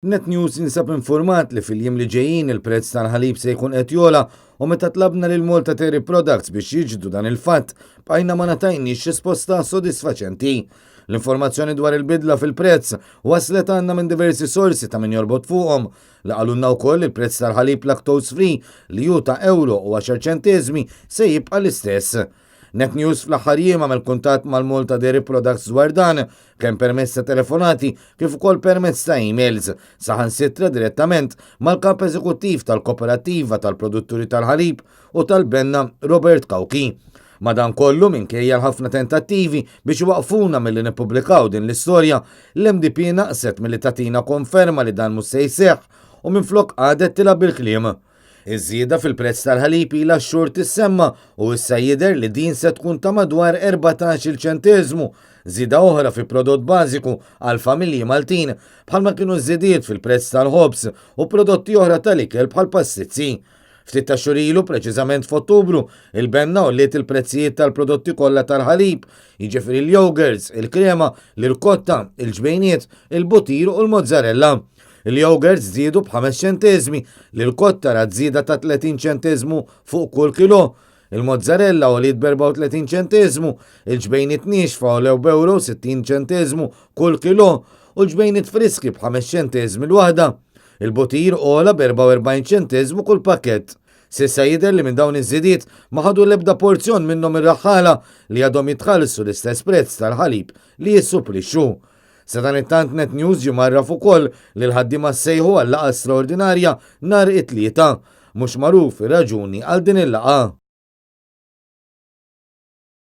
Net News jinsab infurmat li fil-jiem li ġejjin il-prezz tal-ħalib se jkun qed jogħla u meta tlabna lil Malta Dairy Products biex jiġdu dan il-fatt, bqajna ma ngħatajniex risposta sodisfaċenti. L-informazzjoni dwar il-bidla fil-prezz waslet għandna minn diversi sorsi ta' min jorbot fuqhom li qalulna wkoll li l-prezz tal-ħalib lactose free li hu ta' ewro u għaxar ċenteżmi se jibqa' l-istess. Net News fl-aħħar jiem għamel kuntatt mal-Malta Dairy Products dwar dan, kemm permezz ta' telefonati kif ukoll permezz ta' emails, saħansitra direttament mal-Kap Eżekuttiv tal-Koperattiva tal-Produtturi tal-Ħalib u tal-Benna Robert Cauchi. Madankollu, minkejja l-ħafna tentattivi biex iwaqqfuna milli nippubblikaw din l-istorja, l-MDP naqset milli tagħtina konferma li dan mhux se jseħħ u minflok qagħdet tilgħab bil-kliem. Iż-żieda fil-prezz tal-ħalib ilha x-xhur tissemma u issa jidher li din se tkun ta' madwar 14-il ċenteżmu, żieda oħra fi prodott bażiku għall-familji Maltin bħalma kienu ż-żidiet fil-prezz tal-ħobż u prodotti oħra tal-ikel bħall-pastizzi. Ftit ta' xhur ilu, preċiżament f'Ottubru, il-Benna għolliet il-prezzijiet tal-prodotti kollha tal-ħalib, jiġifieri l-yogurts, il-krema, l-irkotta, il-ġbejniet, il-butir u l-mozzarella. Il-yogurts żdiedu b'ħames ċenteżmi, l-irkotta rat żieda ta' 30 ċenteżmu fuq kull kilo, il-mozzarella għoliet b'34 ċenteżmu, il-ġbejniet niexfa għolew b'ewro u 60 ċenteżmu kull kilo u l-ġbejniet friski b'ħames ċenteżmi l-waħda. Il-butir għola b'44 ċenteżmu kull pakkett. S'issa jidher li minn dawn iż-żidiet ma ħadu l-ebda porzjon minnhom ir-raħħala li għadhom jitħallsu l-istess prezz tal-ħalib li jissuplixxu. Sadanittant Net News ġie mgħarraf ukoll li l-ħaddiema ssejħu għal laqgħa straordinarja nhar it-Tlieta. Mhux magħruf ir-raġuni għal din il-laqgħa.